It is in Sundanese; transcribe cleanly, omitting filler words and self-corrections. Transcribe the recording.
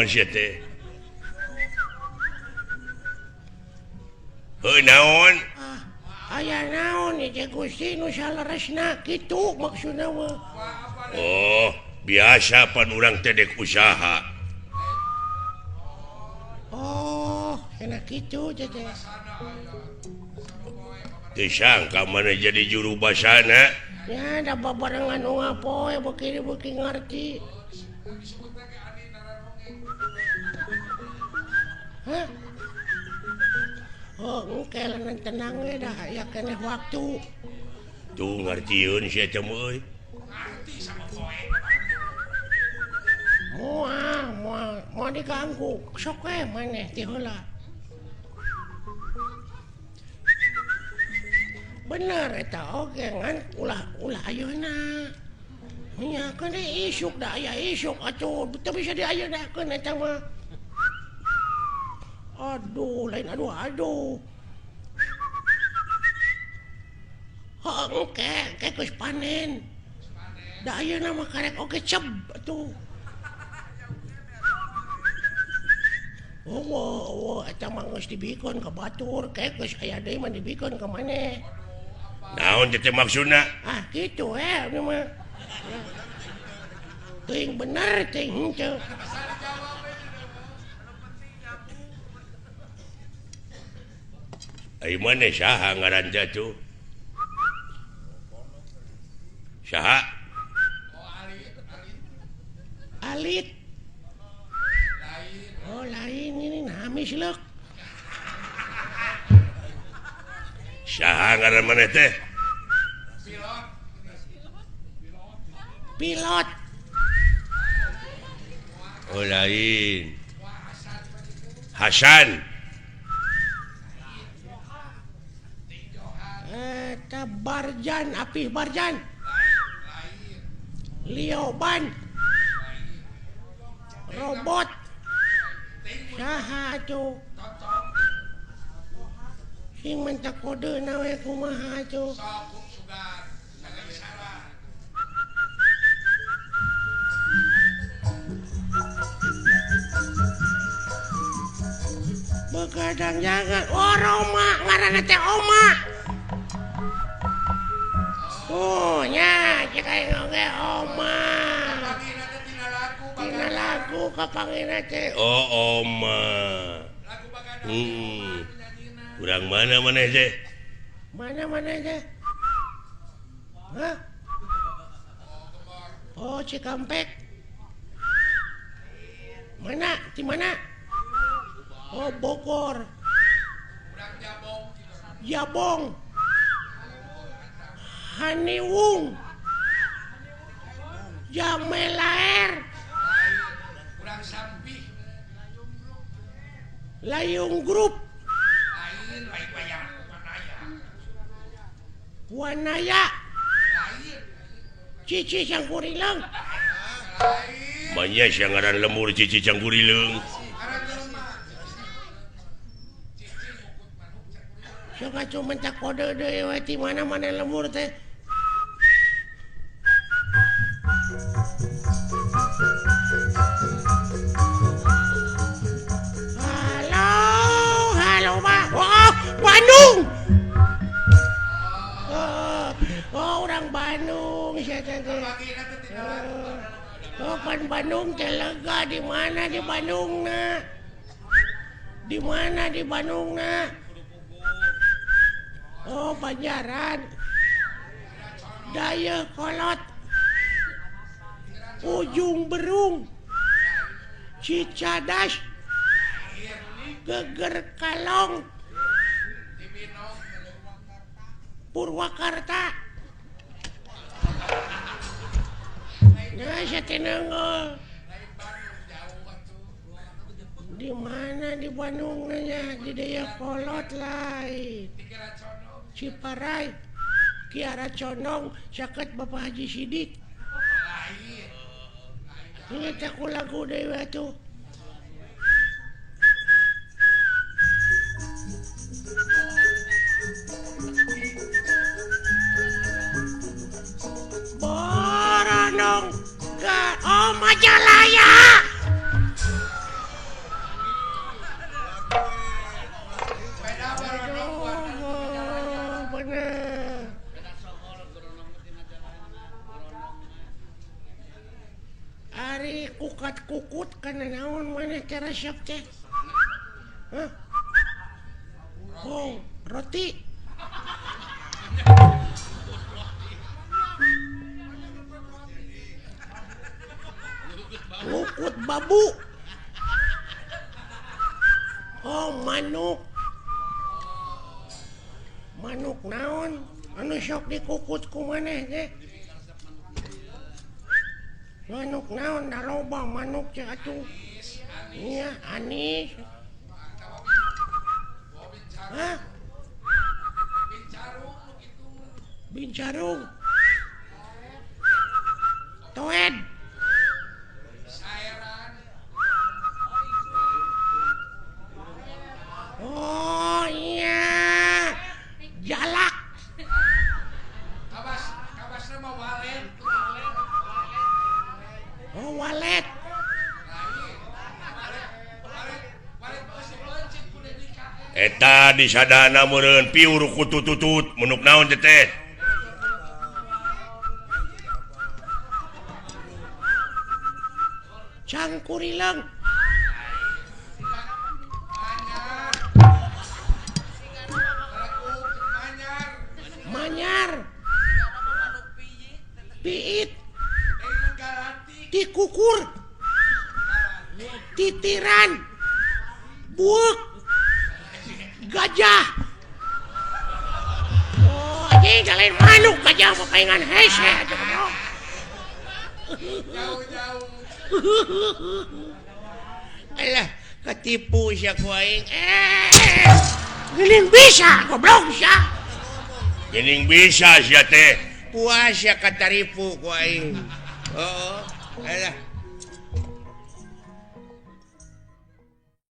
Naon sia teh? Heuh naon? Aya naon ieu Gusti nu saleresna kitu maksudna mah. Oh, biasa pan urang teh dek usaha. Oh, enak kitu teh. Teu sangka mana jadi juru basana. Ya, da babarengan unggal poe beuki-beuki ngarti. Hah? Oh, engke lanan tenang we dah aya keneh waktu. Tuh ngartieun sia teh euy. Ngarti sama poe. Moal, moal, moal diganggu. Sok we maneh ti heula. Bener eta oge ngan ulah ayeuna. Nya keun isuk da aya isuk atuh teu bisa diayenakeun eta mah. Aduh, lain aduh aduh. Heuh engke engke geus panen. Da ayeuna mah karek oge ceb atuh. Oh, oh, eta mah geus dibikeun ka batur, ke geus aya deui mah dibikeun ka maneh. Naon teh maksudna? Ah, kitu we ieu mah. Teuing bener teuing henteu. Ai maneh saha ngaran teh atuh? Saha? Alit. Oh, lain ini namis leuk. Saha ngaran maneh teh? Pilot. Oh, lain. Hasan. Eta Barjan, Apih Barjan. Lioban. Robot. Saha atuh? Sing mentak kodeuna we kumaha atuh? Begadang jangan. Oh, Roma ngaranna teh Oma. Oh, nya cek aing oge Oma. Tina lagu kapangina teh. Oh, Oma. Urang mana maneh teh? Mana maneh teh? Hah? Oh, Cikampek. Mana? Di mana? Oh, Bogor. Jabong. Haniwung. Jamelaer. Layung Group. Wanaya. Cici Cangkurileung. Manya sia ngaran lemur Cici Cangkurileung. Sok atuh mentak kode deui we ti mana-mana lemur teh. Halo, halo Pak. Oh, Bandung. Oh, orang Bandung sia teh. Oh, pan Bandung teh lega di mana di Bandungna? Di mana di Bandungna? Oh, Banjaran. Dayakolot. Ujung Berung. Cicadas. Geger Kalong. Purwakarta. Nah, saya tenang. Di mana di Bandung nanya di Dayakolot lain. Ciparai, Kiara Condong, saket Bapak Haji Sidik. Ingat aku lagu dewa tuh. Boronong ke oh Majalaya. Nah. Ari kukat kukut kana naon maneh teh resep teh? Hah? Oh, roti. Kukut babu. Oh, manuk. Manuk naon? Anu sok dikukut ku maneh teh? Manuk naon da loba manuk teh atuh. Nya anis. Hah? Bincarung. Toed. Oh iya. Jalak. Kawas, kawasna mah walet. Oh, walet. Eta disadana meureun piur kutututut menuk naon teh teh. Cangkurileung. Manyar. Piit. Tikukur. Titiran. Buuk. Gajah. Oh, anjing lain manuk gajah mah paingan hese atuh goblok. Jauh-jauh. Alah, ketipu sia ku aing. Geuning bisa goblok sia. Geuning bisa sia teh. Puas sia kataripu ku aing. Heeh. Alah.